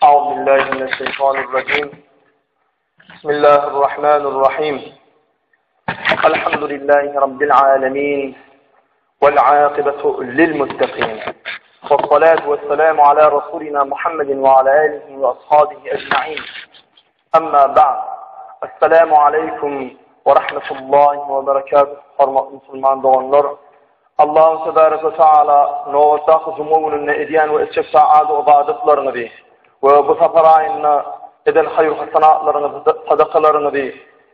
أعوذ بالله من الشيطان الرجيم بسم الله الرحمن الرحيم الحمد لله رب العالمين والعاقبة للمتقين والصلاة والسلام على رسولنا محمد وعلى آله وأصحابه أجمعين أما بعد السلام عليكم ورحمة الله وبركاته Hormatly musulman doganlar, Allahu tebaraka we taala nobatdaky juma gününde edýän we etjek taat ybadatlaryňyzy we bu sapar aýynda eden haýyr-hasanatlaryňyzy, sadakalaryňyzy,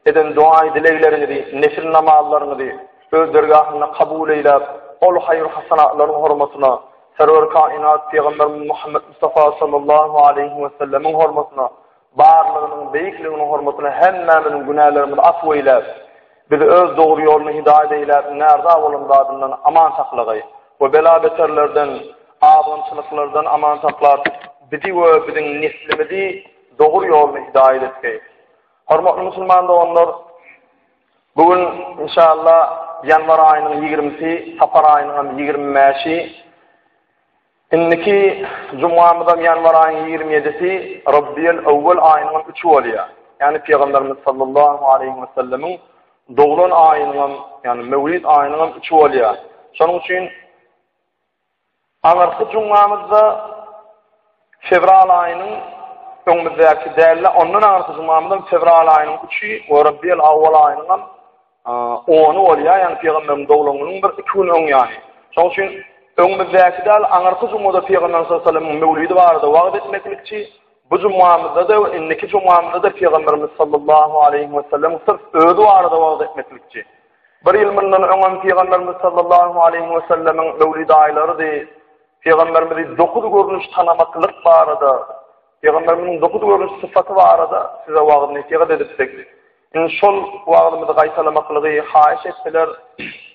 eden dogaý dilegleriňizi, nefil namazlaryňyzy öz dergahynda kabul eýläp, ol haýyr-hasanatlaryň hormatyna, Serwer kainat Pygamberimiz Muhammet Mustafa sallallahu aleýhi we sellemiň hormatyna, barlygynyň beýikliginiň hormatyna hemmämiziň günälerimizi afw eýläp, bizi öz dogry ýoluna hidaýat eýläp, närza bolan zadyndan aman saklagaý we bela-beterlerden, azgynçylyklardan aman saklap, bizi we biziň neslimizi dogry ýoluna hidaýat etgeý. Hormatly musulman doganlar, bu gün inşallah ýanwar aýynyň ýigrimisi, sapar aýynyň hem 25-i Indiki jumgamyzam ýanwar aýynyň 27-si, Rabbiýel Ewwel aýynyňam üçi bolýar. Ýagny Pygamberimiz sallallahu aleýhi we sellemiň doglan aýynyňam, ýagny Mewlid aýynyňam üçi bolýar. Şonuň üçin aňyrky jumgamyzda fewral aýynyň öňümizdäki däl-de, ondan aňyrky jumgamyzam fewral aýynyň üçi we Rabbiýel Awwal aýynyňam ony bolýar, ýagny pygamberiň doglan gününiň bir iki gün öň ýany. Şonuň üçin öňümizdäki däl, aňyrky jumada pygamber sallallahu aleyhi ve sellemiň mewlidi barada wagyz etmeklikçi, bu jumamyzda-da we indiki jumamyzda-da pygamberimiz sallallahu aleyhi ve sellem sırf özi barada wagyz etmeklikçi. Bir ýyl mundan öňem pygamberimiz sallallahu aleyhi ve sellemiň mewlidi aýlarydy. Pygamberimizi dokuz görnüş tanamaklyk barada, pygamberimiziň dokuz görnüş sypaty barada size wagyz nesihat edipdik. Indi şol wagyzymyzy gaýtalamaklygy haýyş etdiler.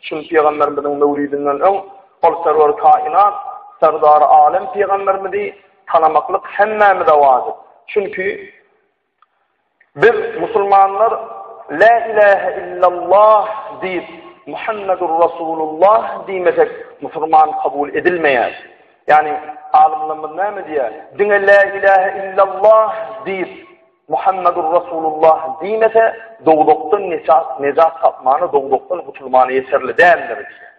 Şul pygamberimiziň möwlidinden öň ol serwer kainat, serdary alem pygamberimizi tanamaklyk hemmämize wajyp. Çünki biz musulmanlar La ilahe illallah diýip Muhammedur Rasulullah diýmesek musulman kabul edilmeýär. Ýagny alymlarymyz näme diýýär? Diňe La ilahe illallah diýip Muhammedur Rasulullah diýmese, dowzahdan nejat, nejat tapmana, dowzahdan gutulmana ýeterli däldir diýýär.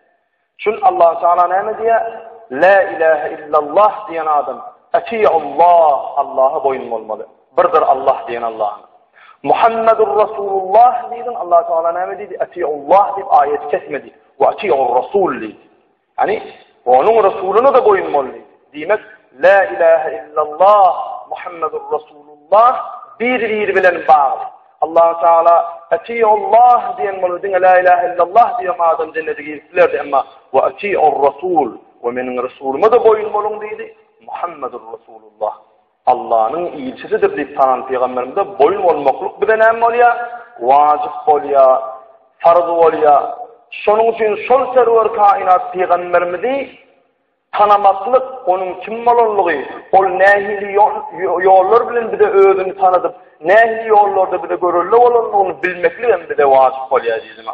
Şun Allah Taala näme diýýär? La ilahe illallah diýen adam Allah, Allaha boýun bolmaly. Birdir Allah diýen Allah. Muhammedur Rasulullah diýdiň, Allah Taala näme diýdi? Allah diýip aýat kesmedi. Wa atiur Rasul diýdi. Ýagny, onuň Resulyna-da boýun boldy. Diýmek, La ilahe illallah Muhammedur Rasulullah bir-biri bilen bagly. Allah Teala Atiullah diýen bolsa diňe La ilahe illallah diýen adam jennete girip bilerdi, emma we atiur Rasul we meniň Resulyma-da boýun boluň diýdi. Muhammedur Rasulullah. Allanyň ilçisidir diýip tanan pygamberimize boýun bolmaklyk bize näme bolýar? Wajyp bolýar, farz bolýar. Şonuň üçin şol serwer kainat pygamberimizi tanamaklyk, onuň kim bolanlygy, ol nähili ýollar bilen bize özüni tanadyp, nähili ýollarda bize görelde bolanlygyny bilmeklik hem bize wajyp bolýar diýdim.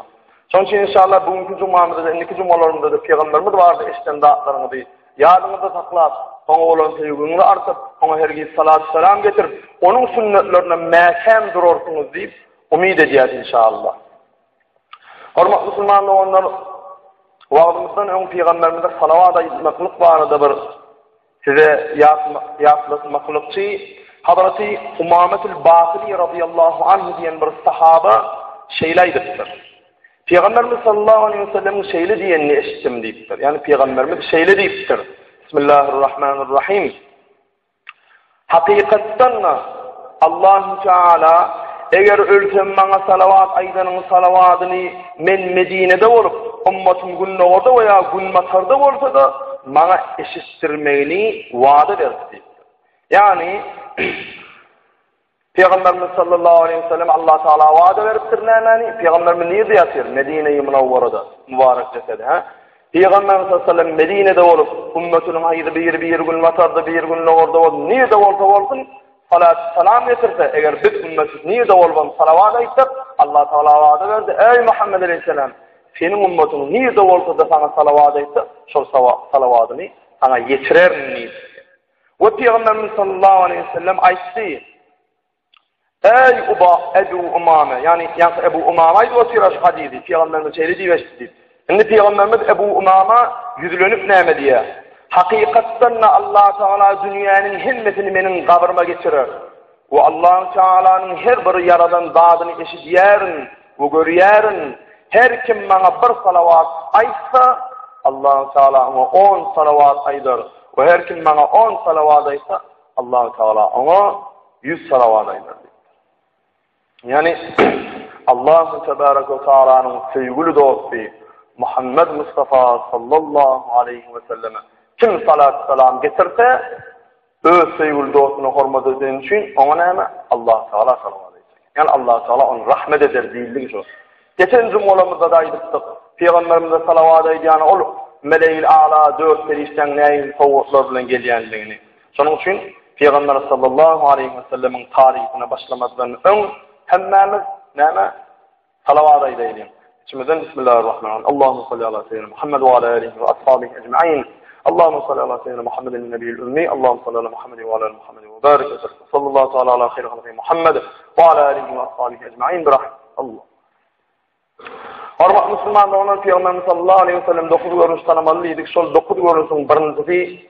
Şonuň üçin inşallah bu günki jumamyzda-da, indiki jumalarymyzda-da pygamberimiz barada eşiden zatlaryňyzy ýadyňyzda saklap, oňa bolan söýgüňizi artyp, oňa hergiz salat-salam getirip, onuň sünnetlerine mäkäm durarsyňyz diýip umyt edýäris inşallah. Hormatly musulman doganlar, wagtymyzdan öň pygamberimize salawat aýtmaklyk barada bir Size ýatlatmaklykçy Hazraty Umametul Bahyly razyýallahu anhu diýen bir sahaba şeýle aýdypdyr. Pygamberimiz sallallahu aleýhi we sellemiň şeýle diýenini eşitdim diýipdir. Ýagny pygamberimiz şeýle diýipdir. Bismillahirrahmanirrahim. Hakykatdan-da Allahu Teala eger ölsem maňa salawat aýdanyň salawadyny men Medinede bolup, ummatym gündogarda we ýa günbatarda bolsa-da maňa eşitdirmegini wada berdi diýipdir. Ýagny Pygamberimiz sallallahu aleýhi we sellem Allah Taala wada beripdir nämäni? Pygamberimiz nirde ýatyr? Medine-i Munawwarada, mübarek jesedi, ha? Pygamberimiz sallallahu aleýhi we sellem Medinede bolup, ümmetiniň haýsy biri bir günbatarda, bir gündogarda bolsun, nirde bolsa bolsun, salat salam getirse, eger biz ümmet nirde bolubam salawat aýtsak, Allah Taala wada berdi, Eý Muhammed aleýhissalam, seniň ümmetiň nirde bolsa-da saňa salawat aýtsa, şol salawadyny saňa ýetirerin diýip. We Pygamberimiz sallallahu aleýhi we sellem aýtdy, Eý Uba, Ebu Umame, ýagny ýaňky Ebu Umama aýdyp otyr şu hadysy, Pygamberimiz şeýle diýip eşitdi diýip. Indi Pygamberimiz Ebu Umama ýüzlenip näme diýýär? Hakykatdan-da Allah Tagala dünýäniň hemmesini meniň gabryma geçirer. We Allah Tagalanyň her bir ýaradan zadyny eşidýärin we görýärin. Her kim maňa bir salawat aýtsa, Allah Tagala oňa on salawat aýdar. We her kim maňa on salawat aýtsa, Allah Tagala oňa ýüz salawat aýdar diýipdir. Ýagny Allahu tebaraka we taalanyň söýgüli dosty Muhammed Mustafa sallallahu aleýhi we selleme kim salat salam getirse, öz söýgüli dostuna hormat edeni üçin oňa näme? Allah Taala salawat aýtjak. Ýagny Allah Taala ony rahmet eder diýildigi şo. Geçen jumgalarymyzda-da aýdypdyk. Pygamberimize salawat aýdýan ol Meleil Ala dört perişdäň nähili sowgatlar bilen gelýändigini. Şonuň üçin Pygamber sallallahu aleýhi we sellemiň taryhyna başlamazdan öň hemmämiz näme? Salawat aýdaýlyň. İçimizden Bismillahirrahmanirrahim. Allahumma salli ala seyyidina Muhammed we ala alihi we ashabihi ecmaîn. Allahumma salli ala seyyidina Muhammedin nebiyyil ümmi. Allahumma salli ala Muhammed we ala ali Muhammed we barik ve sellem. Sallallahu taala ala hayri halqi Muhammed we ala alihi we ashabihi ecmaîn. Bi Allah. Hormatly musulman doganlar, Pygamberimiz sallallahu aleýhi we sellem 9 görnüş tanamaly diýdik. Şol 9 görnüşiň birinjisi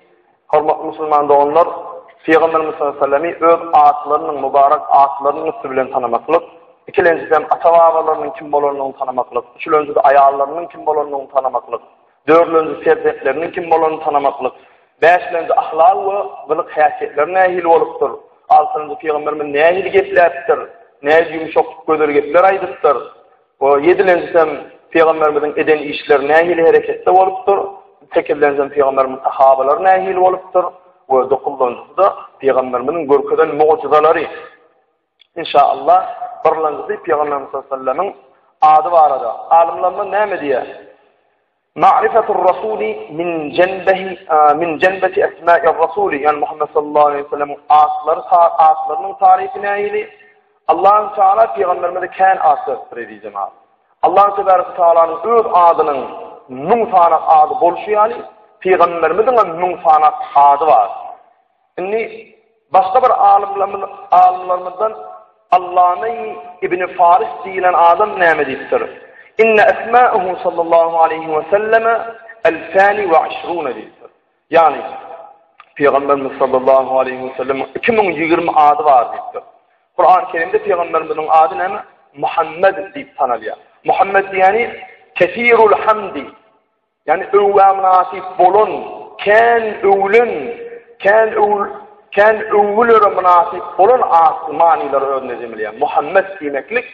hormatly musulman doganlar, Pygamberimiz sallallahu aleýhi we sellemi öz atlarynyň, mübarek atlarynyň üsti bilen tanamaklyk. Ikilenjisi hem ata-babalarynyň kim bolanyny tanamaklyk. Üçülenjisi aýallarynyň kim bolanyny tanamaklyk. Dördülenji perzentleriniň kim bolanyny tanamaklyk. Bäşilenji ahlak we gylyk-häsiýetleri nähili bolupdyr? Altynjy pygamberimiz nähili gepläpdir? Nähili ýumşak, gözel gepler aýdypdyr? We ýedilenjisem pygamberimiziň eden işleri nähili hereketde bolupdyr? Sekizlenjisem pygamberimiziň sahabalary nähili bolupdyr? We dokuzlanjysy-da pygamberimiziň görkezen mugjyzalary. Inşaallah, birlenjisi pygamberimiz sallallahu aleyhi ve sellemiň ady barada. Alymlarymyz näme diýýär? Ma'rifetur Rasuli min jenbehi min jenbeti esma'ir Rasuli, ýagny Muhammed sallallahu aleyhi ve sellemiň atlary atlarynyň taryfy nähili? Allahu Teala pygamberimize kän at beripdir eziz jemaat. Allahu Tebaraka Taalanyň öz adynyň müň sany ady bolşy ýaly, pygamberimiziň hem müň sany ady bar. Indi başga bir alymlarymyz, alymlarymyzdan Allame ibn Faris diýilen adam näme diýipdir? Inne esma'uhu sallallahu aleyhi ve selleme elfani ve işrune diýipdir. Ýagny Pygamberimiz sallallahu aleyhi ve sellem 2020 ady bar diýipdir. Kur'an-ı Kerimde Peygamberimiziň ady näme? Muhammed diýip tanalýar. Muhammed diýeni kesirul hamdi Ýagny öwgä mynasyp bolan, kän öwülen, kän öwül, kän öwgülere mynasyp bolan atly manylary özünde jemleýär. Muhammet diýmeklik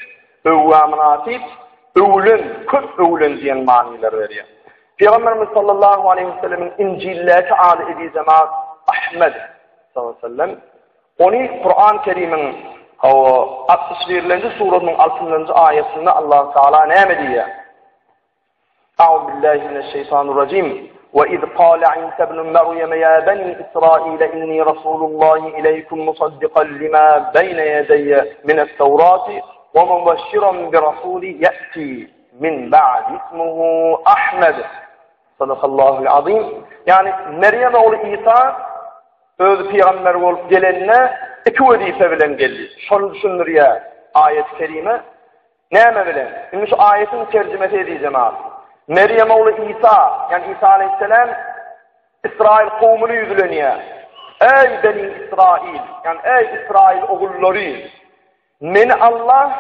öwgä mynasyp, öwülen, köp öwülen diýen manylary berýär. Pygamberimiz sallallahu aleýhi we sellemiň Injildäki ady eziz jemaat Ahmed sallallahu aleýhi we sellem. Ony Kuran Kerimiň hawa 61-nji surasynyň 6-njy aýatynda Allah Taala näme diýýär? A'udhu billahi mineşşeýtanirrajim. Ve iz kâle İsa ibn Meryem ya beni İsrail inni Rasulullahi ileykum musaddikan lima beyne yedeyye mine't-Tevrati ve mubashshiran bi rasuli ya'ti. Min ba'di ismuhu Ahmed. Sadakallahul azim. Ýagny Merýem ogly Isa özi pygamber bolup gelende iki wezipe bilen geldi. Şony düşündirýär aýat-y kerime. Näme bilen? Indi şu aýatyň terjimesi eziz jemaat. Merýem ogly Isa, ýagny Isa aleyhisselam Israil kowumyna ýüzlenýär. Eý beni Israil, ýagny eý Israil ogullary! Meni Allah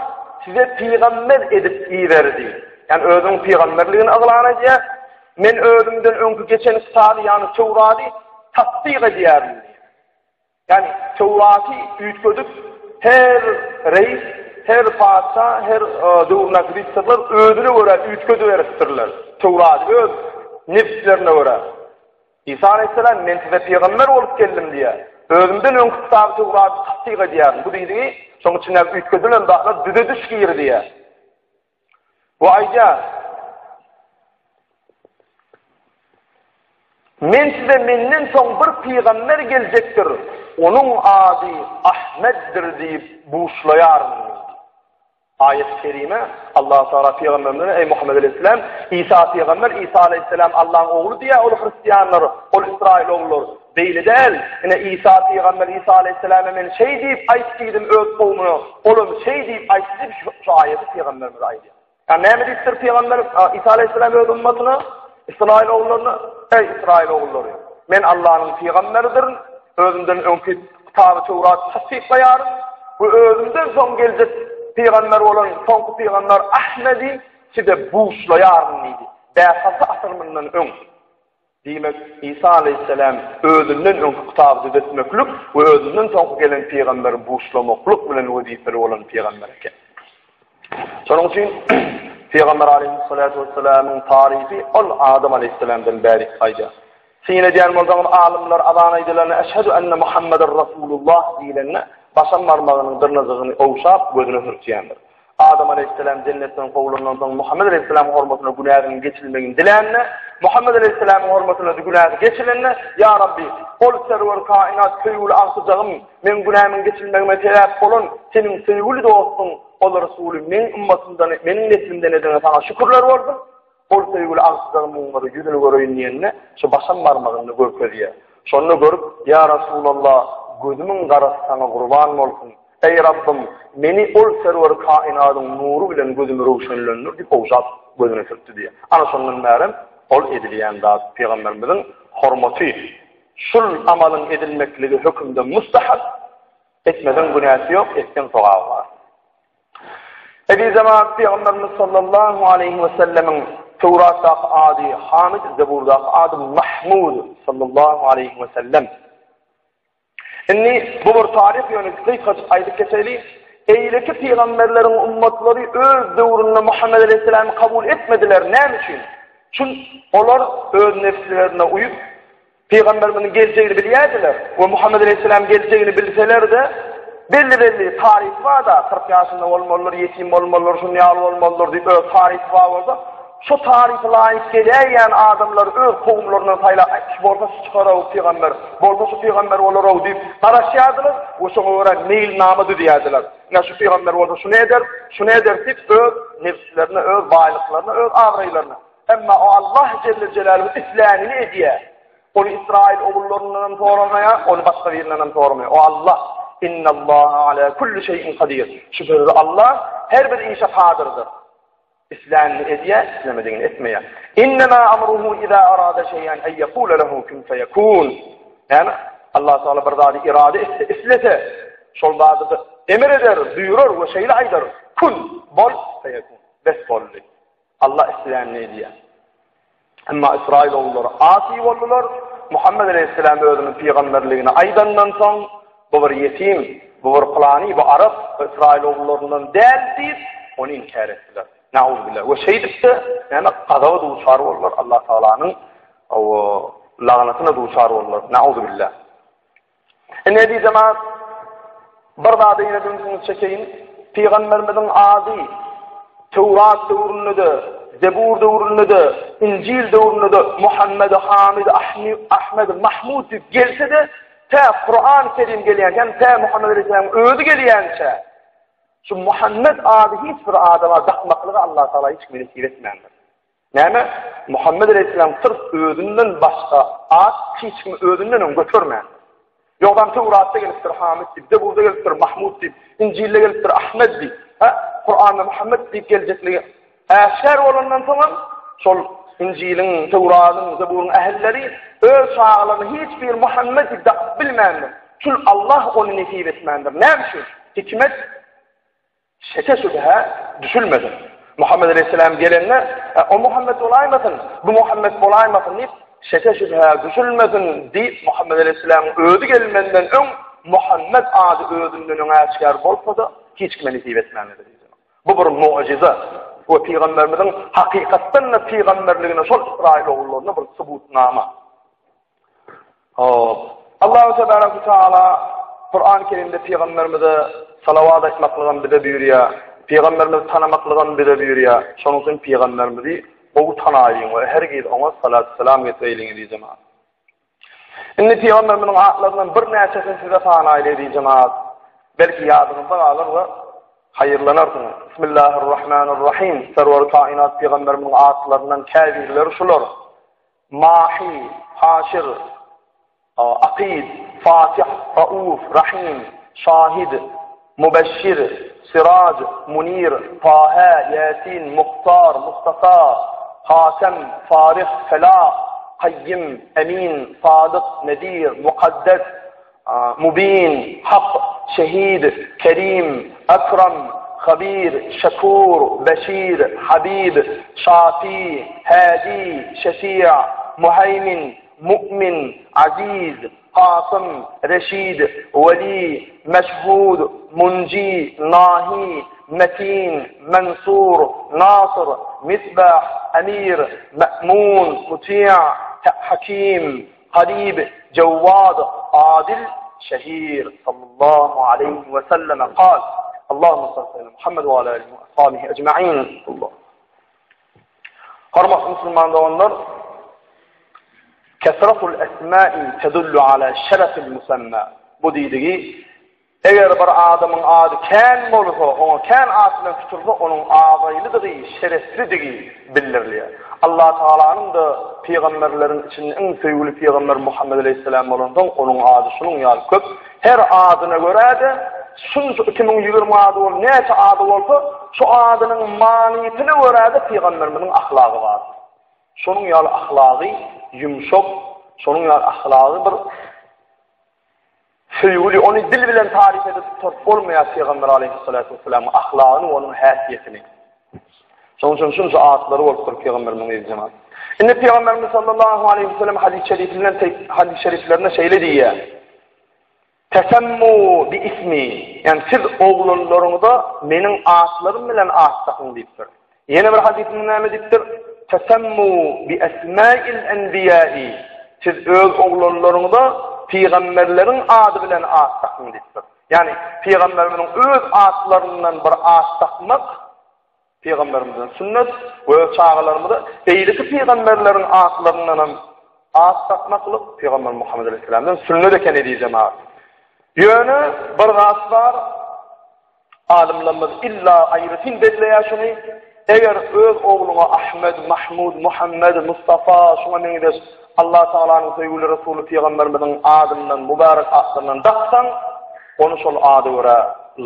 size pygamber edip iberdi. Ýagny özüniň pygamberligini yglan edýär. Men özümden öňki geçen kitaby, ýagny Töwrady tassyk edýärin. Ýagny Töwraty üýtgedip her reis, her patyşa, her e, döwründäki rysarlar özüne görä üýtgediberipdirler. Töwrady öz nebslerine görä. Isa aleyhisselam men size pygamber bolup geldim diýýär. Özümden öňki kitaby Töwrady tassyk edýärin. Bu diýdigi, şonuň içindäki üýtgedilen zatlar düzediş girdi diýýär. Bu aýdýar. Men size menden soň bir pygamber geljekdir. Onuň ady Ahmeddir diýip buşlaýaryn diýdi. Aýat-y kerime Allah Taala pygamberimize eý Muhammed aleyhisselam Isa pygamber Isa aleyhisselam Allahyň ogly diýýär ol hristianlar, ol Israil ogullary. Beýle däl. Ine Isa pygamber Isa aleyhisselama men şeý diýip aýt diýdim öz kowumyna. Olam şeý diýip aýtdy diýip şu, şu aýaty pygamberimiz aýdýar. Ýa näme diýipdir pygamber Isa aleyhisselam öz ummatyna? Israil ogullaryna, eý Israil ogullary, men Allanyň pygamberidirin, özümden öňki kitaby Töwraty tassyklaýaryn we özümden soň geljek pygamber bolan soňky pygamber Ahmedi size buşlaýaryn diýdi. Bäş-alty asyr mundan öň. Diýmek, Isa aleýhissalam özünden öňki kitaby düzetmeklik we özünden soňky gelen pygamberi buşlamaklyk bilen wezipeli bolan pygamber eken. Şonuň üçin Pygamber aleýhissalatu wessalamyň taryhy ol Adam aleýhissalamdan bäri gaýdýar. Syn edýän bolsaňyz alymlar azan aýdylanda Eşhedü enne Muhammeden Rasulullah diýlende başam barmagynyň dyrnajygyny ogşap gözüne sürtýändir. Adam aleýhissalam jennetden kowlandan soň Muhammet aleýhissalamyň hormatyna günäsiniň geçilmegini dilände, Muhammet aleýhissalamyň hormatyna günäsi geçilende, Ýa Rabbi, ol serwer kainat söýgüli agtyjagym, meň günämiň geçilmegime sebäp bolan seniň söýgüli dostuň ol Resuly meň ymmatymdan, meniň neslimden edene saňa şükürler bolsun. Ol söýgüli agtyjagymyň bir ýüzüni göreýin diýende, şu başam barmagyny görkezýär. Şonda görüp, Ýa Resulallah, gözümiň garasy saňa gurban bolsun. Eý, Rabbym, meni ol serwer kainadyň nury bilen gözümi röwşenlendir diýip ogşap gözüne sürtdi diýýär. Ana şondan bärem ol edilýän zat pygamberimiziň hormaty. Şul amalyň edilmekligi hökümde mustahap, etmeseň günäsi ýok, etseň sogaby bar. Eziz jemaat Pygamberimiz sallallahu aleýhi we sellemiň Töwratdaky ady Hamid, Zeburdaky ady Mahmud sallallahu aleýhi we sellem. Indi bu bir taryh ýöne gysgajyk aýdyp geçeli. Eýleki pygamberleriň ummatlary öz döwründe Muhammed aleyhissalamy kabul etmediler. Näme üçin? Çünki olar öz nefslerine uýup Pygamberimiziň geljegini bilýärdiler we Muhammet aleyhisselam geljegini bilseler-de, belli-belli taryhy bar-da, 40 ýaşynda bolmalydyr, ýetim bolmalydyr, şuny ýaly bolmalydyr diýip öz taryhy bar bolsa, şo taryhy laýyk geläýýän adamlary öz kowumlaryndan saýlap, aý, şu bolsa şu çykar-ow pygamber, bolsa şu pygamber bolar-ow diýip garaşýardylar we şoňa görä meýilnama düzýärdiler. Ine şu pygamber bolsa şuny eder, şuny eder diýip öz nebslerine, öz baýlyklaryna, öz abraýlaryna. Emma o Allah Jelle Jelaluhu islänini edýär. Ony Israil ogullaryndan hem soramaýar, ony başga birinden hem soramaýar. O Allah Innallaha ala kulli şeyin kadir. Şübhesiz Allah her bir işe kadyrdyr. İslänini edýär, islemedigini etmeýär. Innema amruhu iza arada şey'en en yekule lehu kun feyekun. Näme? Allah Taala bir zady irade etse, islese, şol zady emir eder, buýrar we şeýle aýdar: Kun, bol, feyekun. Bes boldy. Allah islänini edýär. Emma Israil ogullary asi boldular. Muhammed aleyhisselam özüniň pygamberligini aýdandan soň, bu bir ýetim, bu bir pylany, bu arap, bu Israil ogullaryndan däl diýip, ony inkär etdiler. Nauzubillah. We şeýdip-de, näme gazaba duçar boldular, Allah Taalanyň o lagnatyna duçar boldular. Nauzubillah. Indi eziz jemaat, bir zada ýene ünsüňizi çekeýin. Pygamberimiziň ady Töwrat döwründe-de, Zebur döwründe-de, Injil döwründe-de Muhammed, Hamid, Ahmed, Mahmud diýip gelse-de, tä Kur'an Kerim gelýänçä, tä Muhammed aleyhisselamyň özi gelýänçä. Şu Muhammed ady hiç bir adama dakmaklygy Allah Taala hiç kime nesip etmändir. Näme? Muhammed aleyhisselam sırf özünden başga at hiç kim özünden öň götermän. Ýogsam Töwratda gelipdir Hamid diýip, Zeburda gelipdir Mahmud diýip, Injilde gelipdir Ahmed diýip. Ha, Kuranda Muhammed diýip geljekligi äşgär bolandan soňam şol Injiliň, Töwradyň, Zeburyň ähilleri öz çagalaryny hiç bir Muhammed diýip dakyp bilmändir. Çün Allah ony nesip etmändir. Näme üçin? Hikmet Şeke-şübhä düşülmesin. Muhammet aleýhissalam gelende, e, o Muhammet bolaýmasyn, bu Muhammet bolaýmasyn diýip, şeke-şübhä düşülmesin diýip, Muhammet aleýhissalamyň özi gelmenden öň Muhammet ady özünden öň äşgär bolsa-da, hiç kime nesip etmändir. Bu bir mu'jiza we pygamberimiziň hakykatdan-da pygamberligine şol Ysraýyl ogullaryna bir subutnama. Hop. Allahu tebaraka taala Kur'an-ı Kerimde pygamberimize salawat aýtmaklygam bize buýurýar. Pygamberimizi tanamaklygam bize buýurýar. Şonuň üçin pygamberimizi gowy tanaýyň we hergiz oňa salat salam getireýliň eziz jemaat. Indi pygamberimiziň atlaryndan birnäçesini size sanaýly eziz jemaat. Belki ýadyňyzda galar we haýyrlanarsyňyz. Bismillahirrahmanirrahim. Serwer kainat pygamberimiziň atlaryndan käbirleri şular. Mahi, Haşir, Akyb, Fatih, Rauf, Rahim, Şahid, Mubeşşir, Siraj, Munir, Taha, Ýasin, Muhtar, Mustafa, Hatem, Farih, Felah, Kaýýim, Emin, Sadyk, Nedir, Mukaddes, Mubin, Hak, Şehid, Kerim, Ekram, Habir, Şekur, Beşir, Habib, Şafi, Hadi, Şefi' Muheýmin, Mu'min, Aziz, Kasym, Reşid, Weli, Meşhud, Munji, Nahi, Metin, Mensur, Nasyr, Misbah, Emir, Me'mun, Muti' Hakim, Garyp, Jawwad, Adil, Şehir, sallallahu aleýhi we selleme kal, Allahümme salli ala Muhammed we ala alihi we ashabihi ecma'in. Allah. Hormatly musulman doganlar, Kesratul esma'i tedullu ala şerefil musamma. Bu diýdigi Eger bir adamyň ady kän bolsa, oňa kän at bilen tutulsa, onuň abraýlydygy, şereflidigi bildirilýär. Allatagalanyň-da pygamberleriň içinde iň söýgüli pygamber Muhammet aleýhissalam bolansoň, onuň ady şunuň ýaly köp. Her adyna görä-de, şunça 2020 ady bolup, näçe ady bolsa, şu adynyň manysyna görä-de pygamberimiziň ahlagy bardyr. Şonuň ýaly ahlagy ýumşak, şonuň ýaly ahlagy bir Söýgüli, ony dil bilen taryp edip gutaryp bolmaýar Pygamber aleýhissalatu wessalamyň ahlagyny we onuň häsiýetini. Şonuň üçin şunça atlary bolupdyr Pygamberimiziň eziz jemaat. Indi Pygamberimiz sallallahu aleýhi wesellem hadys şerifinden hadys şeriflerinde şeýle diýýär. Tesemmu bi ismi, ýani siz oglanlaryňyza meniň atlarym bilen at dakyň diýipdir. Ýene bir hadysynda näme diýipdir? Tesemmu bi esmail enbiýai. Siz öz oglanlaryňyza pygamberleriň ady bilen at dakyň diýipdir. Ýagny pygamberimiziň öz atlaryndan bir at dakmak pygamberimizden sünnet we öz çagalarymyza beýleki pygamberleriň atlaryndan hem at dakmaklyk pygamber Muhammed aleyhisselamdan sünnet eken eziz jemaat. Ýöne bir zat bar, Alymlarymyz illa aýratyn belleýär şuny, eger öz ogluňa Ahmed, Mahmud, Muhammed, Mustafa şuňa meňzeş Allah Tagalanyň söýgüli Resuly pygamberimiziň adyndan, mübärek atlaryndan daksaň, ony şol ada görä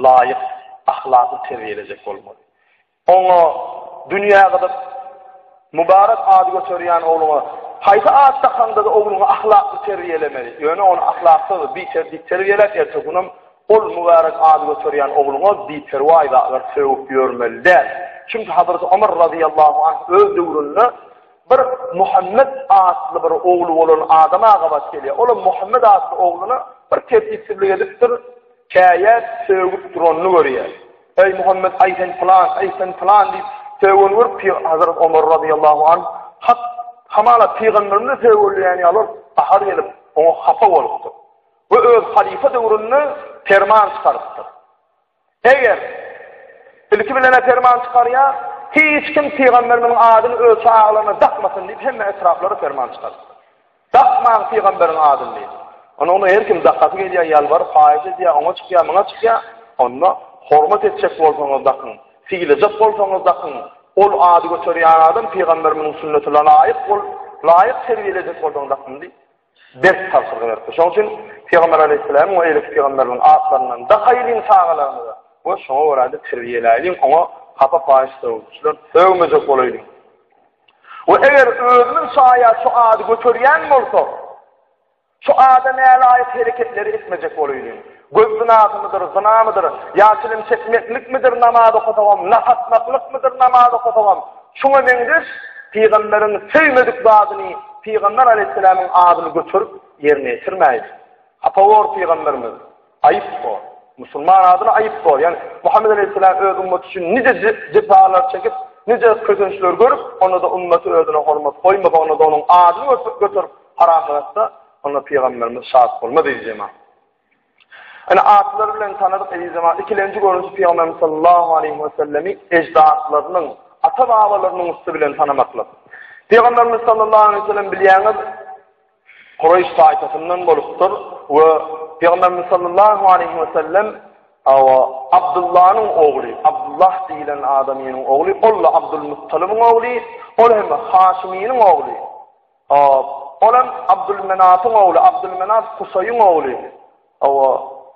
laýyk ahlakly terbiýelejek bolmaly. Oňa dünýä gyzyp, mübarek ady göterýän ogluňa haýsy at dakaňda-da ogluňy ahlakly terbiýelemeli. Ýöne ony ahlaksyz, bitertip terbiýeläp, ertesi günem ol mübarek ady göterýän ogluňa biperwaý zatlar sögüp ýörmeli däl. Çünki Hazreti Omar razyýallahu anh öz döwründe bir Muhammet atly bir ogly bolan adama gabat gelýär. Olam Muhammet atly ogluna bir tertipsizlik edipdir, käýäp, sögüp duranyny görýär. Eý Muhammet, aý sen pylan, aý sen pylan diýip sögeni görüp Hazrat Omar razyýallahu anh hak hamala pygamberimize sögülýän ýaly gahar gelip oňa hapa bolupdyr. We öz halyfa döwründe perman çykarypdyr. Eger ilki bilen perman çykarýar, hiç kim pygamberimiziň adyny öz çagalaryna dakmasyn diýip hemme etraplara perman çykarypdyr. Dakmaň pygamberiň adyny diýip. Onda ony her kim dakasy gelýär, ýalbaryp haýyş edýär, oňa çykýar, muňa çykýar. Onda. Hormat etjek bolsaňyz dakyň, sylajak bolsaňyz dakyň. Ol ady göterýän adam pygamberimiziň sünnetine laýyk bol, laýyk terbiýelejek bolsaň dakyň diýip, berk tabşyryk beripdir. Şonuň üçin Pygamber aleýhissalamyň we eýleki pygamberleriň atlaryndan dakaýlyň çagalarymyza we şoňa görä-de terbiýeläýliň, oňa hapa paýyş sögüşler sögmejek bolaýlyň. We eger özümiz şaýat şu ady göterýän bolsak, Şu ada nälaýyk hereketleri etmejek bolaýlyň. Göz zynasymydyr, zynamydyr, ýa çilim çekmeklikmidir namaz okasagam, nas atmaklykmydyr namaz okasagam, şuňa meňzeş pygamberiň söýmedik zadyny pygamber aleýhissalamyň adyny göterip ýerine ýetirmäýliň. Hapa bor pygamberimiz. Aýyp bor. Musulman adyna aýyp bor. Ýagny Muhammet aleýhissalam öz ummaty üçin nije jepalar çekip, nije kösençler görüp, onda-da ummaty özüne hormat goýmasa, onda-da onuň adyny göterip haramlyk etse, onda pygamberimiz şat bolmaz eziz jemaat. Ine atlar bilen tanadyk eziz jemaat. Ikilenji görnüşi pygamberimiz sallallahu aleýhi we sellemi eždatlarynyň, ata-babalarynyň üsti bilen tanamaklyk. Pygamberimiz sallallahu aleýhi we sellem bilýäňiz, Kureýş taýpasyndan bolupdyr we Pygamberimiz sallallahu aleýhi we sellem awa Abdullanyň ogly, Abdullah diýlen adamynyň ogly, ol-da Abdulmuttalybyň ogly, ol hem Haşymynyň ogly. Ol hem Abdulmenafyň ogly, Abdulmenaf Kusaýyň ogly. Awa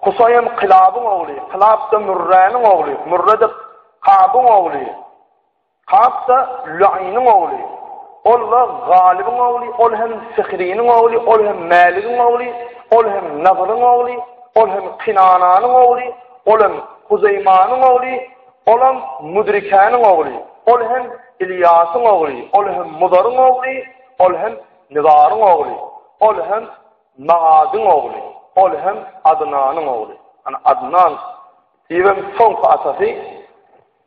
Kusaý hem Kylabyň ogly, Kylap-da Mürräniň ogly, Mürre-de Kabyň ogly. Kap-da Luaýnyň ogly, ol-da Galybyň ogly, ol hem Sihriniň ogly, ol hem Mäligiň ogly, ol hem Nazyryň ogly, ol hem Kinananyň ogly, ol hem Huzeýmanyň ogly, olam Mudrikäniň ogly, ol hem Ilýasyň ogly, ol hem Mudaryň ogly, ol hem Nizaryň ogly, ol hem Maadyň ogly, ol hem Adnanyň ogly. Ana Adnan diýibem soňky atasy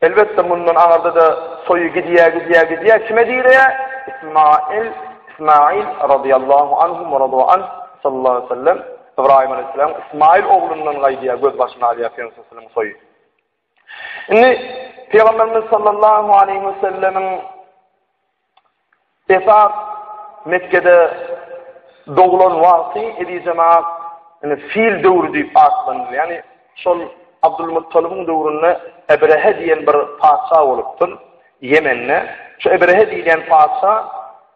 Elbetde mundan aňyrda-da soýy gidýär, gidýär, gidýär. Kime diýilýär? Ismail, Ismail radiyallahu anhum we radu anh sallallahu aleyhi ve sellem Ibrahim aleyhisselam Ismail oglundan gaýdýar, göz başyny alýar Pygamber sallallahu aleyhi ve soýy. Indi Pygamberimiz sallallahu aleyhi ve sellemiň Esas Mekgede doglan wagty eziz jemaat indi fil döwri diýip atlandyrylýar. Ýagny şol Abdulmuttalybyň döwründe Ebrehe diýen bir patyşa bolupdyr Ýemende. Şu Ebrehe diýilýän patyşa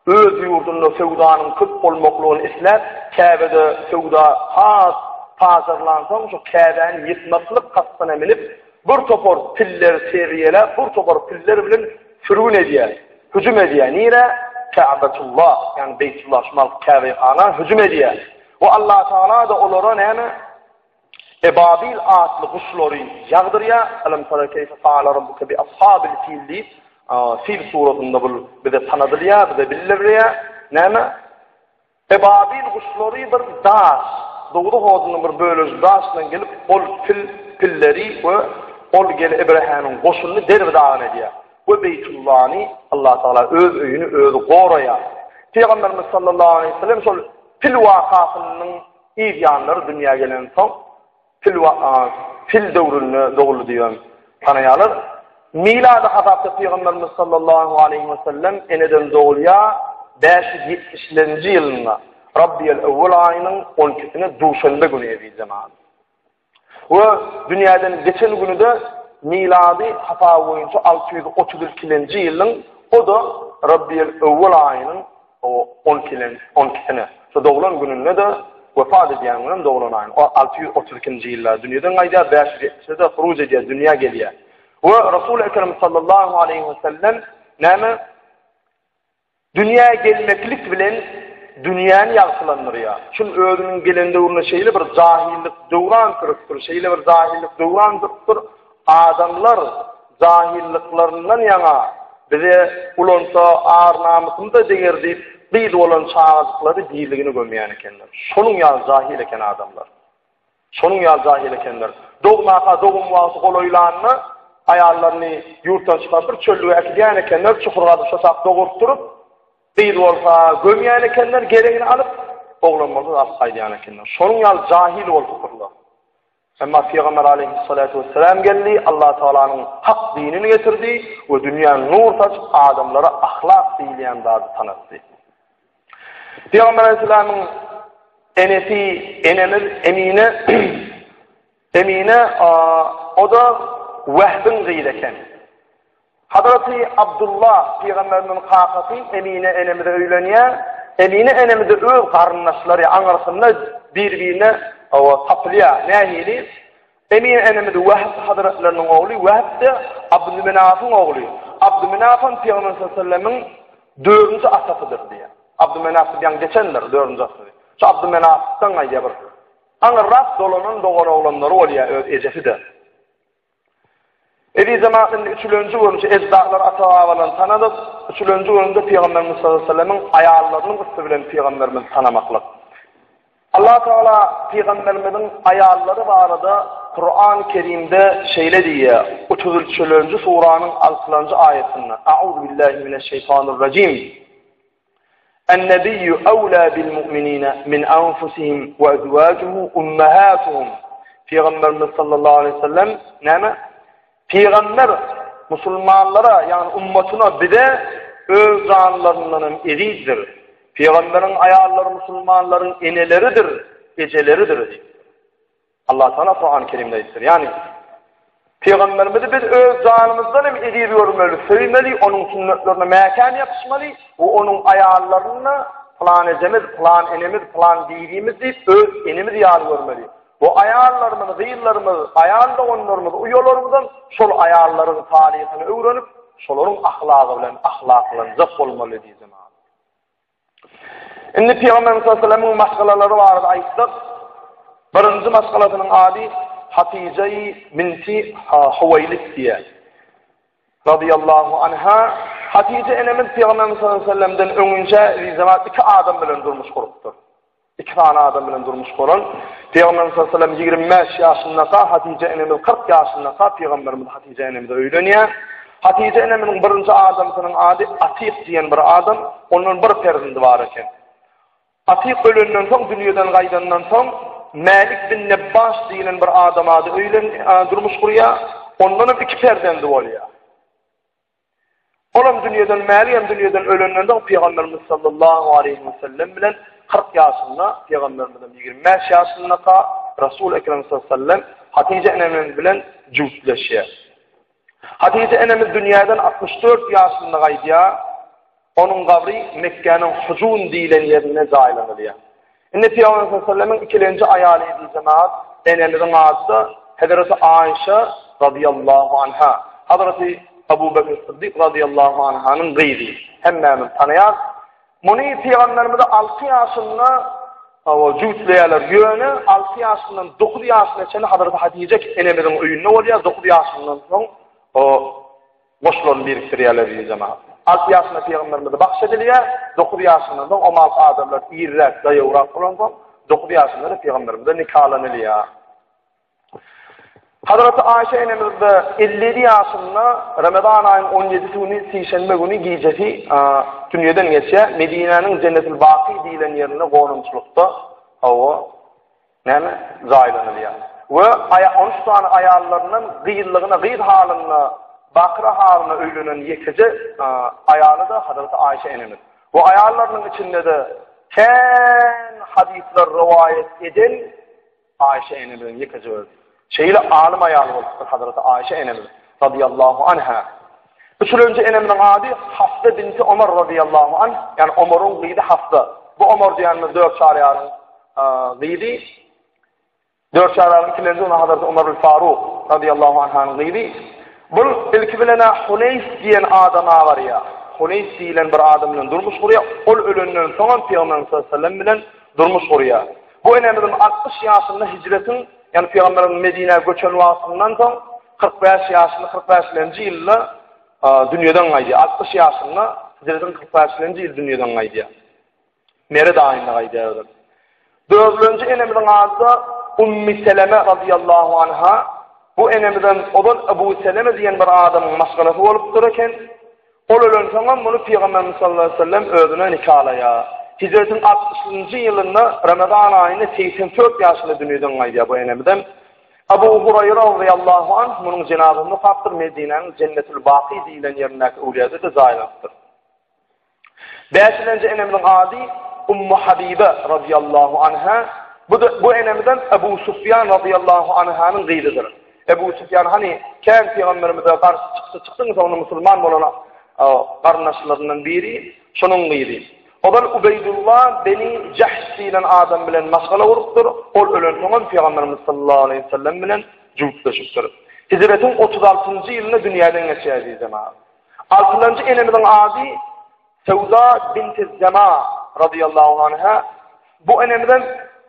öz ýurdunda söwdanyň köp bolmaklygyny isläp, Käbede söwda has pajarlansoň şu Käbäni ýykmaklyk kastyna münüp, bir topar pilleri terbiýeläp, bir topar piller bilen sürgün edýär, hüjüm edýär. Nirä? Käbetullah, ýagny Beýtullah, şu maňky Käbe-hana hüjüm edýär. We Allah Tagala-da olara näme? Ebabil atly guşlary ýagdyrýar. Alam tara keýfe faala rabbuke bi ashabil fil diýip, Fil suratynda bul bize tanadylýar, bize bildirilýär. Näme? Ebabil guşlary bir daş, dowzah odunyň bir bölejik daş bilen gelip, ol pil, pilleri we ol gel Ebrehäniň goşunyny derbi-dagyn edýär. We Beýtullany Allah Tagala öz öýüni özi goraýar. Pygamberimiz sallallahu aleýhi we sellem şol pil wakasynyň yz ýanlary dünýä gelensoň, Pil pil döwründe doguldy diýen tanaýarlar. Milady hasapda Pygamberimiz sallallahu aleýhi we sellem eneden dogulýar 570-nji ýylynda Rabbiýel Ewwel aýynyň 12-sine duşenbe güni eziz jemaat. We dünýäden geçen güni-de milady hasaby boýunça 632-nji ýylyň o-da Rabbiýel Ewwel aýynyň O on ikilen, on ikisine. Şu doglan gününde-de wepat edýän günem doglan aýyň. O 632-nji ýylda dünýeden gaýdýar, 570-de huruj edýär, dünýä gelýär. We Resul Ekrem sallallahu aleýhi we sellem näme? Dünýä gelmeklik bilen dünýäni ýagtylandyrýar. Şun özüniň gelen döwründe şeýle bir jahillik döwran sürüpdir, şeýle bir jahillik döwran sürüpdir. Adamlar jahillyklaryndan ýaňa bize ulansa ar-namysymyza deger diýip, gyz bolan çagajyklary diriligine gömýän ekenler. Şonuň ýaly jahil eken adamlar. Şonuň ýaly jahil ekenler. Dogmaka dogum wagty golaýlanda aýallaryny ýurtdan çykaryp bir çöllüge äkidýän ekenler, çukur gazyp şo çak dogurtdyryp, gyz bolsa gömýän ekenler, geregini alyp, oglan bolsa alyp gaýdýan ekenler. Şonuň ýaly jahil bolupdyrlar. Emma Pygamber aleýhissalatu wessalam geldi, Allah Tagalanyň hak dinini getirdi we dünýä nur saçyp adamlara ahlak diýilýän zady tanatdy. Pygamber aleýhissalamyň enesi enemiz Emine Emine o-da. Wehbiň gyzy eken. Hazreti Abdullah pygamberimiziň kakasy Emine enemize öýlenýär. Emine enemize öz garyndaşlary aňyrsynda bir-birine tapylýar. Nähili? Emine enemiz Wehb hazretleriniň ogly, Wehb-de Abdümenafyň ogly. Abdümenafam Pygamber sallallahu aleyhi ve sellemiň dördünji atasydyr diýýär. Abdümenaf diýip ýaňy geçendir, dördünji atasy. Şu Abdümenafdan gaýdýar bir. Aňyrrak dolanan dogan oglanlary bolýar öz ejesi-de. Eziz jemaat indi üçülenji görnüşi ejdatlar ata-babalaryny tanadyk. Üçülenji görnüşde Pygamberimiz sallallahu aleyhi ve sellemiň aýallarynyň üsti bilen Pygamberimizi tanamaklyk. Allah Tagala Pygamberimiziň aýallary barada Kurany Kerimde şeýle diýýär, 33-nji suranyň 6-njy aýatynda, A'uzu billahi mineşşeýtanirrajim. En-nebiyyu awla bil mu'minina min anfusihim we azwajuhu ummahatuhum. Pygamberimiz sallallahu aleyhi ve sellem näme? Pygamber musulmanlara, ýagny ummatyna, bize öz janlaryndan hem ezizdir. Pygamberiň aýallary musulmanlaryň eneleridir, ejeleridir diýipdir. Allah Taala Kur'an-ı Kerimde aýdypdyr. Ýagny Pygamberimizi biz öz janymyzdan hem eziz görmeli, söýmeli, onuň sünnetlerine mäkäm ýapyşmaly we onuň aýallaryny plan ejemiz, plan enemiz, plan bibimiz diýip öz enemiz ýaly görmeli. Bu aýallarymyz, gyzlarymyz, aýal doganlarymyz, uýalarymyzam şol aýallaryň taryhyny öwrenip, şolaryň ahlagy bilen ahlaklanjak bolmaly diýdim. Indi Pygamberimiz sallallahu aleyhi ve sellemiň maşgalalary barada aýtsak, birinji maşgalasynyň ady Hatije binti Huwaýlid diýär. Radiyallahu anha Hatije enemiz Pygamberimiz sallallahu aleyhi ve sellemden öňünçä iki adam bilen durmuş gurupdyr. Iki sany adam bilen durmuş guran. Pygamberimiz sallallahu aleyhi ve sellem 25 ýaşyndaka, Hatije enemiz 40 ýaşyndaka Pygamberimiz Hatije enemize öýlenýär. Hatije enemiziň birinji adamsynyň ady Atyk diýen bir adam, ondan bir perzendi bar eken. Atyk ölenden soň, dünýeden gaýdandan soň Mälik bin Nebbaş diýen bir adama öýlen durmuş gurýar. Ondan hem iki perzendi bolýar. Olam dünýeden Mäligem dünýeden ölenden soň Pygamberimiz sallallahu aleýhi we sellem bilen 40 ýaşynda Pygamberimizem 25 ýaşyndaka Resul Ekrem sallallahu aleyhi ve sellem Hatije enemiz bilen jübütleşýär. Hatije enemiz dünýeden 64 ýaşynda gaýdýar. Onuň gabry Mekgäniň Hujun diýlen ýerinde jaýlanylýar. Indi Pygamber sallallahu aleyhi ve sellemiň ikilenji aýaly eziz jemaat, enemiziň ady-da Hezreti Aýşa radiyallahu anha. Hazreti Abu Bekr Siddik radiyallahu anhanyň gyzy. Hemmämiz tanaýar. Muny Pygamberimize 6 ýaşynda hawa jübütleýärler. Ýöne 6 ýaşyndan 9 ýaşyna çenli Hazreti Hatije enemiziň öýünde bolýar. 9 ýaşyndan soň o Goşlaryny birikdirýärler diýdi jemagat. Alty ýaşynda pygamberimize bagş edilýär, dokuz ýaşyndan soň o malky adamlar irräk, daýawrak bolansoň, dokuz ýaşynda-da pygamberimize nikalanylýar. Hazreti Aýşa enemiz-de 57 ýaşynda Ramazan aýynyň 17-si güni, sişenbe güni gijesi dünýeden geçýär. Medinäniň Jennetul Baki diýlen ýerinde gonamçylykda, hawa, Näme? Jaýlanylýar. We aýa on üç sany aýallaryndan gyzlygyna, gyz halynda, bakyra halyna öýlenen ýekeje aýaly-da Hazreti Aýşe enemiz. Bu aýallarynyň içinde-de kän hadyslar rowaýat eden Aýşe enemiziň ýekeje özi. Şeýle alym aýal bolupdyr Hazreti Aýşe enemiz radiyallahu anha. Üçülenji enemiziň ady Hafsa binti Omar radiyallahu anh, ýagny Omaryň gyzy Hafsa. Bu Omar diýenimiz dört çaryýaryň gyzy. Dört çaryýaryň ikilenji ona Hazreti Omar Faruk radiyallahu anhanyň gyzy. Bul ilki bilen Huneýs diýen adama barýar. Huneýs diýlen bir adam bilen durmuş gurýar. Ol ölenden soň Pygamber sallallahu aleyhi ve sellem bilen durmuş gurýar. Bu enemiziň 60 ýaşynda hijretiň, ýagny Pygamberimiz Medinä göçen wagtyndan soň 45 ýaşynda, 45-nji ýylda dünýeden gaýdýar. 60 ýaşynda hijretiň 45-nji ýyl dünýeden gaýdýar. Meret aýynda gaýdýar özem. Dördünji enemiziň ady Ummi Seleme radiyallahu anha. Bu enemizden ozal Ebu Seleme diýen bir adamyň maşgalasy bolupdyr eken. Ol ölensoňam muny Pygamberimiz sallallahu aleýhi we sellem özüne nikalaýar. Hijretiň altmyşynjy ýylynda Ramazan aýynda 84 ýaşynda dünýeden gaýdýar bu enemizem. Abu Huraýra radiyallahu anh munuň jenazasyny okapdyr, Medinäniň Jennetul Baki diýlen ýerindäki öwlüýäde-de jaýlanypdyr. Bäşilenji enemiziň ady Ummu Habibe radiyallahu anha. Bu da, bu enemizden Ebu Sufyan radiyallahu anhanyň gyzydyr. Ebu Sufýan hany kän pygamberimize garşy çykdy, çykdy, soňra musulman bolan garyndaşlaryndan biri, şonuň gyzy. Ozal Ubeýdullah beni Jahş diýlen adam bilen maşgala gurupdyr, ol ölensoňam pygamberimiz sallallahu aleýhi we sellem bilen jübütleşipdir. Hijretiň 36-njy ýylynda dünýäden geçýär eziz jemagat. Altynjy enemiziň ady Sewda binti Zema radiyallahu anha. Bu enemizem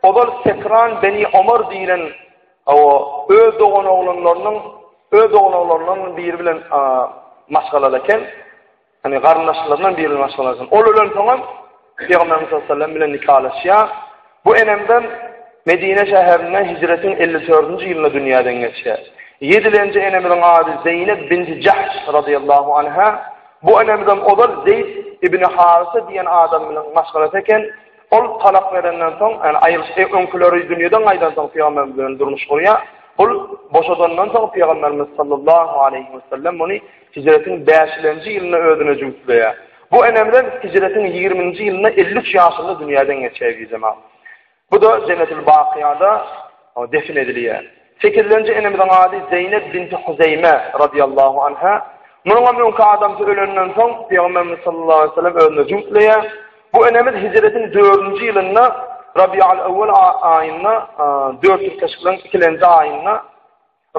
ozal Sekran beni Omar diýlen öz dogan oglanlarynyň öz dogan oglanlarynyň biri bilen maşgalaly eken. Hani garyndaşlaryndan biri bilen maşgalaly. Ol ölensoňam Pygamberimiz sallallahu aleyhi ve sellem bilen nikalaşýar. Bu enemden Medine şäherinde hijretiň 54-nji ýylynda dünýäden geçýär. Ýedilenji enemiziň ady Zeýnep binti Jahş radiyallahu anha. Bu enemizem ozal Zeýd ibn Harysa diýen adam bilen maşgalasy eken. Ol talak berenden soň, ýani aýrylyş e, öňküleri dünýeden gaýdan soň pygamberimiz bilen durmuş gurýar. Ol boşadandan soň pygamberimiz sallallahu aleyhi we sellem muny hijretiň 5-nji ýylynda özüne jübütleýär. Bu enemizem hijretiň 20-nji ýylynda 53 ýaşynda dünýeden geçýär jemaat. Bu-da Jennetul Bakyýada defin edilýär. Sekizinji enemiziň ady Zeýnep binti Huzeýme radiyallahu anha. Munuň hem öňki adamsy ölenden soň Pygamberimiz sallallahu aleyhi ve sellem özüne jübütleýär. Bu enemiz hijretiň 4-nji ýylynda Rabiul Awwal aýynda, 4 tirkeşikleriň ikilenji aýynda,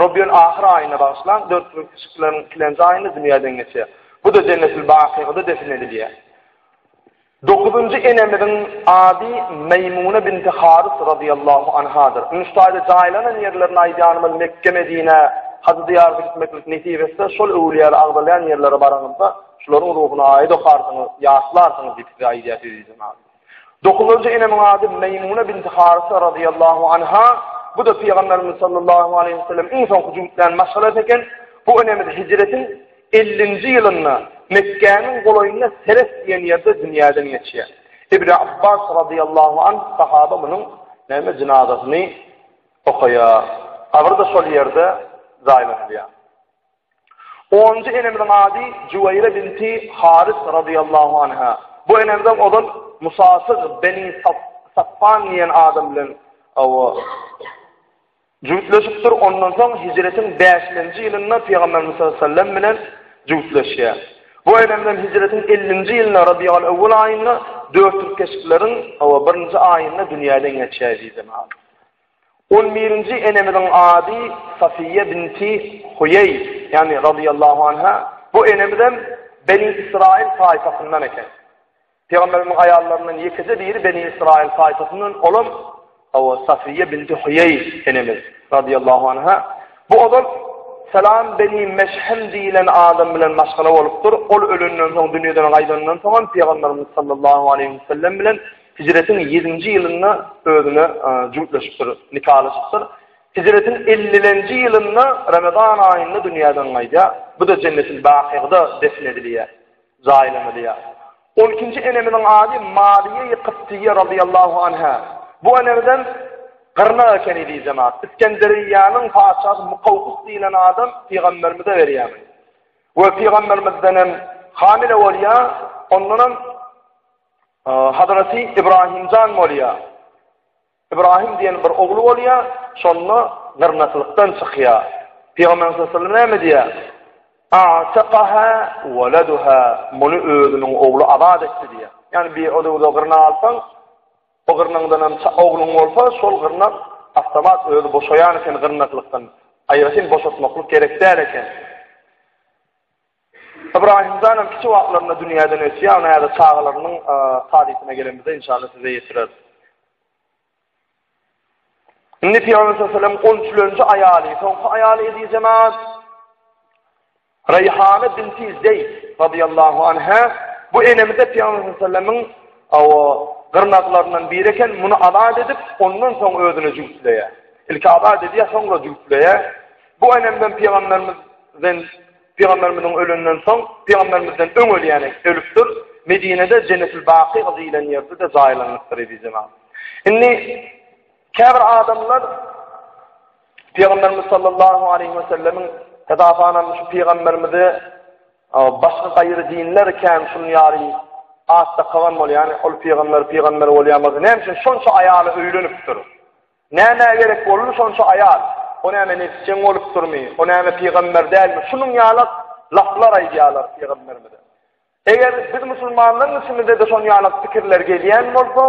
Rabiul Ahyr aýynda bagyşlaň, 4 tirkeşikleriň ikilenji aýynda dünýäden geçýär. Bu-da Jennetul Bakyýada defin edilýär. Dokuzynjy enemiziň ady Meýmune binti Harys razyýallahu anhadyr. Indi şu taýda jaýlanan ýerlerini aýdýanymyz Mekge, Medinä, hajy zyýarata gitmeklik nesip etse, şol öwülýäli agzalýan ýerlere baraňyzda şularyň ruhuna aýat okarsyňyz, ýatlarsyňyz diýip size aýdýar eziz jemagat. Dokuzynjy enemiň ady Meýmune binti Harysa razyýallahu anha. Bu-da Pygamberimiz sallallahu aleýhi we sellem iň soňky jübütlän maşgalasy eken. Bu enemiz hijretiň Ellinji ýylynda Mekgäniň golaýynda Seres diýen ýerde dünýäden geçýär. Ibn Abbas razyýallahu anh sahaba munuň näme jynazasyny okaýar. Gabyry-da şol ýerde jaýlanylýar. Onunjy enemiziň ady Juweýre binti Haris razyýallahu anha. Bu enemizem ozal Musasyg beni Safwan diýen adam bilen Jübütleşipdir, ondan soň hijretiň bäşinji ýylynda Pygamberimiz sallallahu aleyhi ve sellem bilen jübütleşýär. Bu enemden hijretiň ellinji ýylynda Rabiul Awwal aýynda dört tirkeşikleriň hawa birinji aýynda dünýäden geçýär diýdi. On birinji enemiziň ady Safiýe binti Huýeý, ýagny radiyallahu anha. Bu enemizem Beni Israil taýpasyndan eken. Pygamberimiziň aýallaryndan ýekeje biri Beni Israil taýpasyndan, olam hawa Safiýe binti Huýeý enemiz radiyallahu anha. Bu ozal Salam beni Meşhem diýilen adam bilen maşgala bolupdyr. Ol ölenden soň, dünýeden gaýdandan soň hem Pygamberimiz sallallahu aleyhi ve sellem bilen hijretiň 7-nji ýylynda özüne jübütleşipdir, nikalaşypdyr. Hijretiň 50-nji ýylynda Ramazan aýynda dünýeden gaýdýar. Bu-da Jennetil Bakyda defn edilýär. Jaýlanylýar. On ikinji enemiziň ady Mariýe Kyptyýe razyýallahu anha. Bu enemizem gyrnak ekeni diý jemaat. Iskenderiýanyň patyşasy Mukawkys diýlen adam pygamberimize berýär. We pygamberimizden hem hamile bolýar, ondanam Hazreti Ibrahimjan bolýar. Ibrahim diýen bir ogly bolýar, şonda gyrnaklykdan çykýar. Pygamberimiz sallallahu aleyhi ve sellem näme diýýär? A'taqaha waladuha, muny özüniň ogly azat etdi diýýär. Ýagny bir o-da gyrnak alsaň, o gyrnagyňdan hem ogluň bolsa, şol gyrnak awtomat özi boşaýan eken gyrnaklykdan. Aýratyn boşatmaklyk gerek däl eken. Ibrahim janam kiçi wagtlarynda dünýäden ötýär, ony häzir çagalarynyň tarypyna gelenimizde inşallah size ýetireris. Indi Pygamber sallallahu aleyhi ve sellem 13-nji aýaly, soňky aýaly eziz jemaat Reýhana binti Zeyd radiyallahu anha bu enemize Pygamber sallallahu aleyhi ve sellemiň gyrnaklaryndan biri eken, muny azat edip, ondan soň özüne jübütleýär. Ilki azat edýär, soňra jübütleýär. Bu enemden Pygamberimizden Pygamberimiziň ölenden soň, Pygamberimizden öň ölýän ölüpdir. Medinede Jennetul Baky diýlen ýerde-de jaýlanypdyr eziz jemaat. Indi käbir adamlar Pygamberimiz sallallahu aleyhi ve sellemiň esasanam şu pygamberimize başga gaýry dinler kän şuny ýaly at dakagan bolýar. Ýani ol pygamber pygamber bolýan bolsa näme üçin şonça aýaly öýlenipdir? Nämä gerek boldy şonça aýal? O näme nebsjeň bolupdyrmy? O näme pygamber dälmi? Şunuň ýaly laplar aýdýarlar pygamberimize. Eger biz musulmanlaryň içimizde-de şonuň ýaly pikirler gelýän bolsa,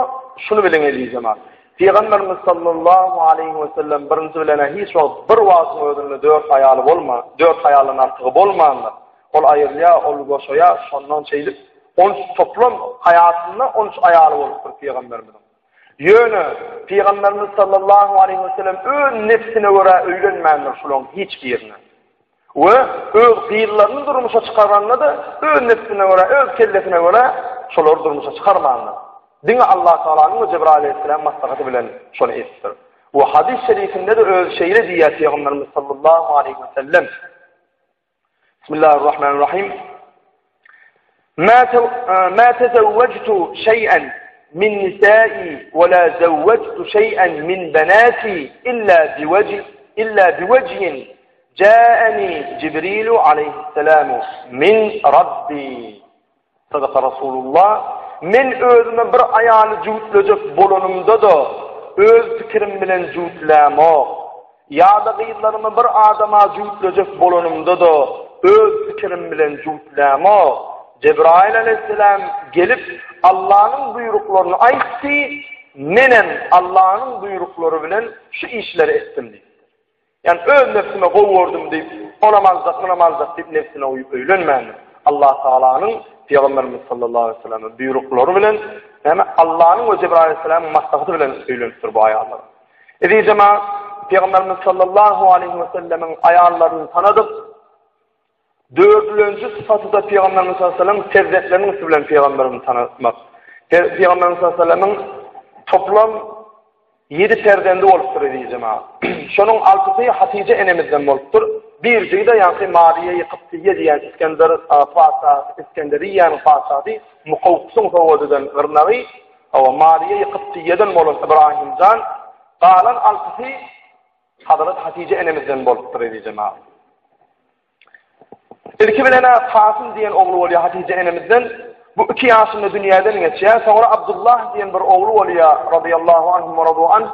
şuny biliň eziz jemaat. Pygamberimiz sallallahu aleýhi we sellem birinji bilen hiç wagt bir wagtyň özünde dört aýaly bolman, dört aýaldan artygy bolmandyr. Ol aýrylýar, ol boşaýar, şondan şeýdip 13 toplam haýatynda 13 aýaly bolupdyr pygamberimiziň. Ýöne pygamberimiz sallallahu aleýhi we sellem öz nefsine görä öýlenmändir şularyň hiç birine. We öz gyzlaryny durmuşa çykaranda-da öz nebsine görä, öz kellesine görä şolary durmuşa çykarmandyr. Diňe Allah Tagalanyň we Jebraýyl aleýhissalam maslahaty bilen şony edipdir. We hadys şerifinde-de özi şeýle diýýär Pygamberimiz sallallahu aleýhi we sellem. Bismillahirrahmanirrahim. Ma tezewwejtu şeý'en min nisa'i we la zewwejtu şeý'en min benati illa biwejh illa biwejhin ja'ani Jibrilu aleýhissalamu min Rabbi. Sadaka Rasulullah. Men özüme bir aýaly jübütlejek bolanymda-da, öz pikirim bilen jübütlämok. Ýa-da gyzlarymy bir adama jübütlejek bolanymda-da, öz pikirim bilen jübütlämok. Jebraýyl aleýhissalam gelip, Allanyň buýruklaryny aýtdy, menem Allanyň buýruklary bilen şu işleri etdim diýipdir. Ýagny öz nebsime gowy gördüm diýip, onam aljak, munam aljak diýip nebsine uýup öýlenmändir. Allah Tagalanyň Pygamberimiz sallallahu aleýhi we selleme buýruklary bilen, näme Allanyň we Jebraýyl aleýhissalamyň maslahaty bilen öýlenipdir bu aýallar. Eziz jemaat, Pygamberimiz sallallahu aleýhi we sellemiň aýallaryny tanadyk. Dördülenji sypaty-da Pygamberimiz sallallahu aleýhi we sellemiň perzentleriniň üsti bilen pygamberimizi tanatmak. Pygamberimiz sallallahu aleýhi we sellemiň toplam Ýedi perzendi bolupdyr eziz jemagat. Şonuň altysy Hatyja enemizden bolupdyr. Birjigi-de ýaňky Mariýa-i Kyptyýe diýen Isgender patyşasy, Isgenderiýäniň patyşasy Mukawkysyň sowgat eden gyrnagy, hawa, Mariýa-i Kyptyýeden bolan Ybrahym jan, galan altysy Hazrat Hatyja enemizden bolupdyr eziz jemagat. Ilki bilen-ä Kasym diýen ogly bolýar Hatyja enemizden. Bu iki ýaşynda dünýäden geçýär. Soňra Abdullah diýen bir ogly bolýar, radiyallahu anhum we radu anh.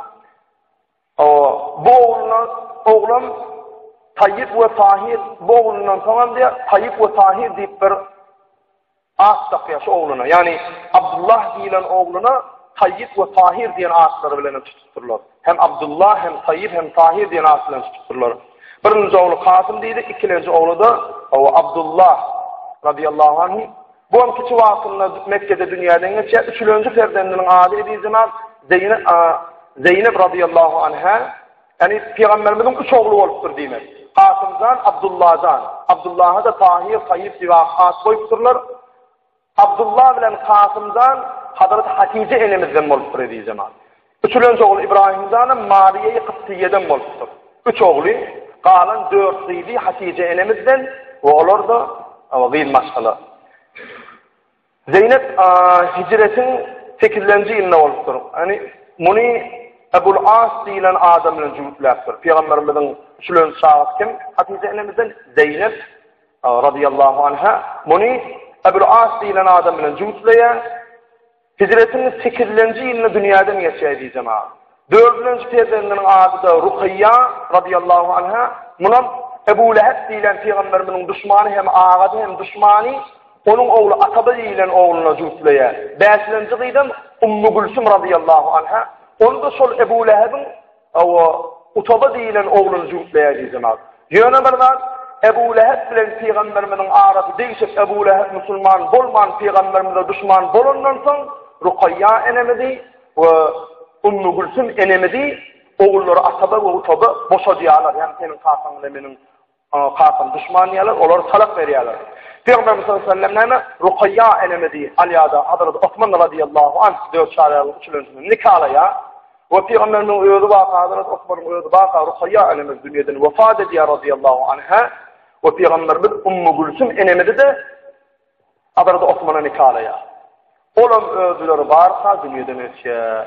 O, bu ogluna oglam Tayyip we Tahir, bu oglundan soňam diýär, Tayyip we Tahir diýip bir At dakýar şu ogluna, ýagny Abdullah diýlen ogluna Taýyp we Tahyr diýen atlary bilen hem tutupdyrlar. Hem Abdullah, hem Taýyp, hem Tahyr diýen at bilen tutupdyrlar. Birinji ogly Kasym diýdi, ikilenji ogly-da Abdullah radiyallahu anhu. Bu hem kiçi wagtynda Mekgede dünýäden geçýär. Üçülenji perzendiniň ady eziz jemaat Zeýnep, Zeýnep radiyallahu anha. Ýagny pygamberimiziň üç ogly bolupdyr diýmek. Kasymjan, Abdullajan. Abdullaha-da Tahyr, Taýyp diýip at goýupdyrlar. Abdullah bilen Kasymjan Hazreti Hatije enemizden bolupdyr eziz jemaat. Üçülenji ogly Ibrahimjanam Mariýe-i Kyptyýeden bolupdyr. Üç ogly, galan dört gyzy Hatije enemizden we olar-da gyz maşgala. Zeýnep hijretiň sekizlenji ýylynda bolupdyr. Ýagny muny Ebul As diýlen adam bilen jübütläpdir. Pygamberimiziň üçülenji çagasy kim? Hatije enemizden Zeýnep radiyallahu anha muny Ebul As diýlen adam bilen jübütleýär. Hijretiň sekizlenji ýylynda dünýäden geçýär diýjek. Dördülenji perzendiniň ady-da Rukaýýa radiyallahu anha. Munam Ebu Leheb diýlen pygamberimiziň duşmany hem agasy hem duşmany Onuň ogly Ataba diýlen ogluna jübütleýär. Bäşilenji gyzam Ummu Gülsüm razyýallahu anha, ony-da şol Ebu Lehebiň hawa, Utaba diýlen ogluny jübütleýär diý jemagat. Ýöne bir zat, Ebu Leheb bilen pygamberimiziň arasy degişip Ebu Leheb musulman bolman pygamberimize duşman bolandan soň Rukaýýa enemizi we Ummu Gülsüm enemizi ogullary Ataba we Utaba boşadýarlar, ýagny seniň kakaň bilen meniň Kakam duşman diýýärler, olar talak berýärler. Pygamberimiz sallallahu aleyhi ve sellem näme? Rukaýýa enemizi alýar-da, Hazreti Osman radiyallahu anh dört çaryýagyň üçülenjisini nikalaýar. We pygamberimiziň özi barka, Hazreti Osmanyň özi barka Rukaýýa enemiz dünýeden wefat edýär radiyallahu anha. We pygamberimiz Ummu Gülsüm enemizi-de Hazreti Osmana nikalaýar. Olam özleri barka dünýeden ötýär.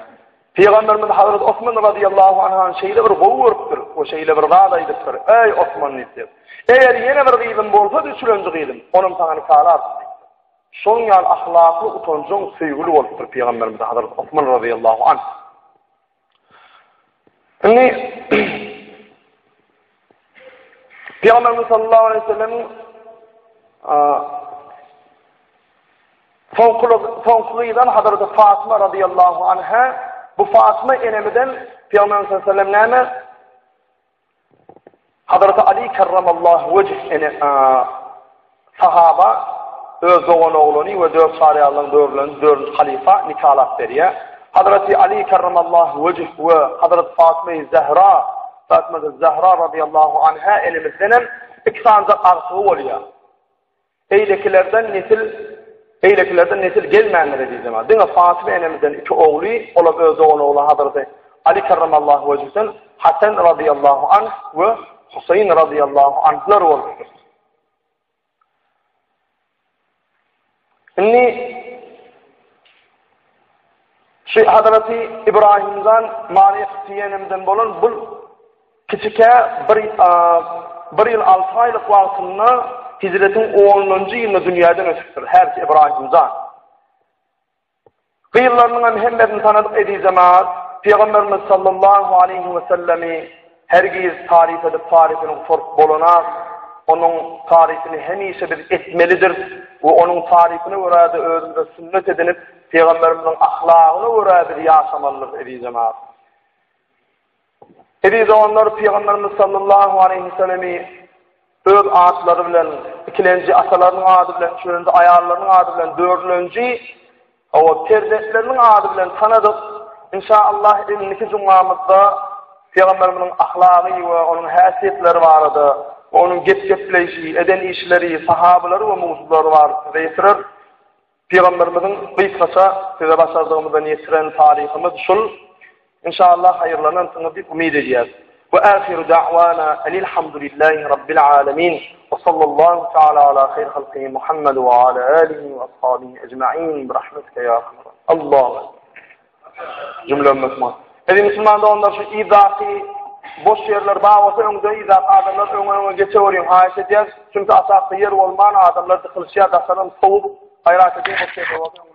Pygamberimiz Hazreti Osman radiyallahu anhany şeýle bir gowy görüpdir we şeýle bir zat aýdypdyr. Eý Osman diýipdir. Eger ýene bir gyzym bolsady, üçülenji gyzym, onam saňa nikalardym diýipdir. Şonuň ýaly ahlakly, utanjaň, söýgüli bolupdyr Pygamberimiz Hazreti Osman radiyallahu anh. Indi. Pygamberimiz sallallahu aleýhi we sellemiň soňky soňky gyzan Hazreti Fatyma radiyallahu anha bu Fatyma enemizden Pygamberimiz sallallahu aleýhi we sellem näme? Hazreti Ali kerramallahu wejh ene sahaba öz dogan ogluny we dört çaryýarlaryň dördülenji dördünji halyfa nikalap berýär. Hazreti Ali kerramallahu wejh we Hazreti Fatyma Zehra Fatyma Zehra radiyallahu anha enemizdenem iki sany agtygy bolýar. Beýlekilerden nesil beýlekilerden nesil gelmändir eziz jemaat. Diňe Fatyma enemizden iki ogly, olam öz dogan ogly Hazreti Ali kerramallahu wejhden Hasan radiyallahu anh we Huseýn radiyallahu anhlar bolupdyr. Indi şu Hazreti İbrahimden Mariýa Kıptiýe bolan bu kiçikä bir bir ýyl 6 aýlyk wagtynda hijretiň 10-njy ýylynda dünýäden ötüpdir. Herki İbrahimjan. Gyzlarynyň hem hemmesini tanadyk eziz jemaat. Pygamberimiz sallallahu aleýhi we sellemi hergiz taryf edip taryfyny gutaryp bolanak. Onuň taryfyny hemişe biz etmelidiris we onuň taryfyna görä-de özümize sünnet edinip, Pygamberimiziň ahlagyna görä biz ýaşamalydyrys eziz jemaat. Eziz doganlar, Pygamberimiz sallallahu aleýhi we sellemi öz atlary bilen, ikilenji atalarynyň ady bilen, üçülenji aýallarynyň ady bilen, dördülenji owa perzentleriniň ady bilen tanadyk. Inşaallah indiki jumamyzda Pygamberimiziň ahlagy we onuň häsiýetleri barada, onuň gep-gepleýşi, eden işleri, sahabalary we mugzulary barada size ýetirer. Pygamberimiziň gysgaça size başardygymyzdan ýetiren taryhymyz şul. Inşallah haýyrlanarsyňyz diýip umyt edýäris. We ahiru da'wana enilhamdulillahi rabbil alamin. We sallallahu taala ala haýr halkihi Muhammed we ala alihi we ashabihi ecmaîn bi rahmetike ya erhamer. Allahu ekber. Jümle ümmet Eziz musulman doganlar şu yzdaky boş ýerler bar bolsa öňde yzdaky adamlar öňe öňe geçeweriň haýyş edýäs. Çünki aşakda ýer bolman adamlar dykylyşýar daşardan sowuk gaýrat ediň boş ýerler bolsa öňe.